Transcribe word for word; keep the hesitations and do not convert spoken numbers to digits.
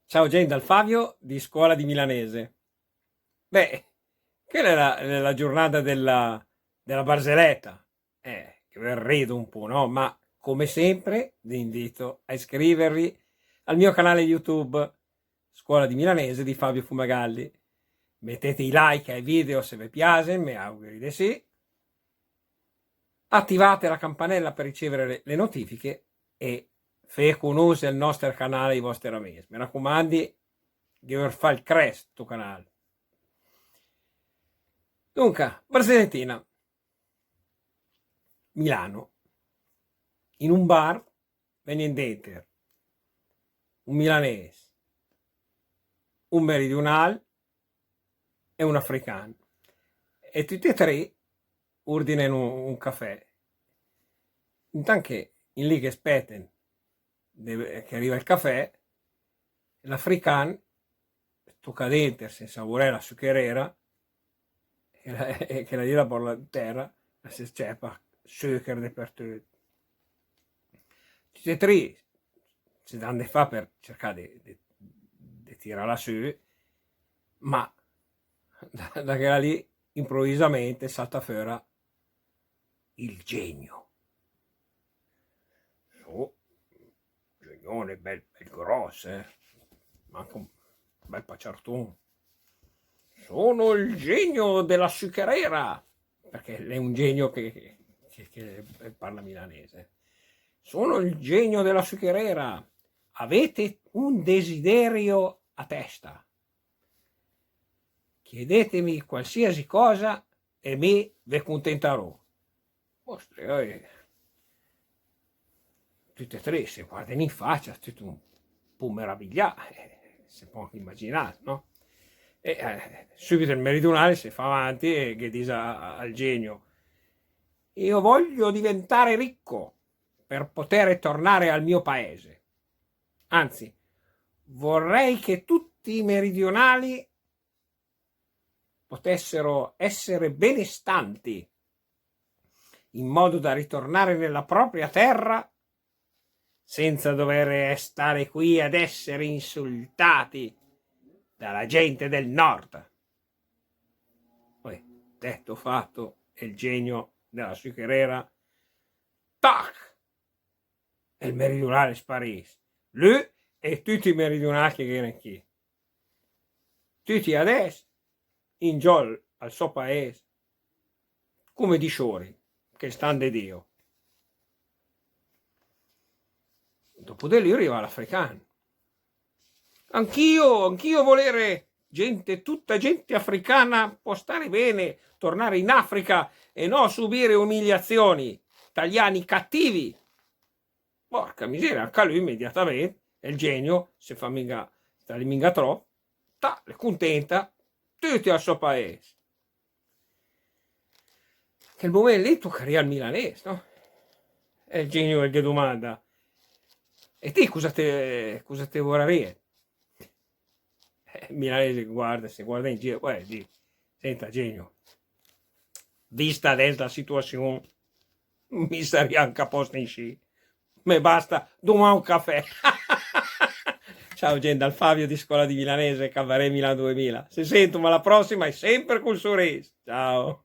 Ciao gent, dal Fabio di Scuola di Milanese. Beh, quella è la, la giornata della, della barzelletta. Eh, che ve ride un po', no? Ma come sempre vi invito a iscrivervi al mio canale YouTube, Scuola di Milanese di Fabio Fumagalli. Mettete i like ai video se ve piasen, me auguri de sì. Attivate la campanella per ricevere le, le notifiche e fee cunusser el noster canale ai voster amis. Me racumandi, che ver fal cress stu canal. Dunca, barzellettina. Milano. In un bar vegnen denter un milanes, un meridional e un african. E tutti e tre ordinen un, un cafè. Intant che in lì che speten de-, che riva el cafè, l'african, stucà denter, sensa voler la sucherera, e la, e che la gira por la tera, la se scepa sucher depertut. Tutti e tri se dan de fà per cercà de, de, de tirarla sü, ma da, da quella lì improvisamente salta fora il genio. Su, genione, bel, bel gross, eh? Ma anche un bel paciartun. Sono il genio della sucherera, perché l'è un genio che, che, che parla milanese. Sono il genio della sucherera. Avete un desiderio a testa? Chiedetemi qualsiasi cosa e mi ve cuntentarò. Mostre, eh, tutti e tre se guarden in faccia, tutti un po' meraviglià, eh, se può anche immaginare, no? E, eh, subito il meridionale se fa avanti e che dice a-, a-, al genio: "Io voglio diventare ricco per poter tornare al mio paese. Anzi, vorrei che tutti i meridionali potessero essere benestanti, in modo da ritornare nella propria terra senza dover stare qui ad essere insultati dalla gente del nord." Poi, detto fatto, il genio della sucherera, tac! E il meridionale sparìs. Lü e tutti i meridionali che gh'eren chì. Tutti adess in giò al so paes, come di sciori, che stan de Dio. Dopo de lü riva l'african. Anch'io, anch'io volere gente, tutta gente africana può stare bene, tornare in Africa e no subire umiliazioni. Italiani cattivi. Porca miseria, anca lü immediatament, el genio, se fa minga, sta lì minga tropp, ta, l'è cuntenta, tutti al so paes. Chel moment lì tucaria al milanes, no? E el genio el ghe domanda: "E ti cosa te, cosa te vorarie?" Eh, el milanes el guarda, se guarda in gir, poi el dis: "Senta, genio, vista adess la situazion, mi saria anca a post inscì. Me basta dumà un cafè." Ciao gent, dal Fabio di Scuola di Milanese, Cabaret Milan duemila. Se sentum a la prossima e sempre cul suris. Ciao.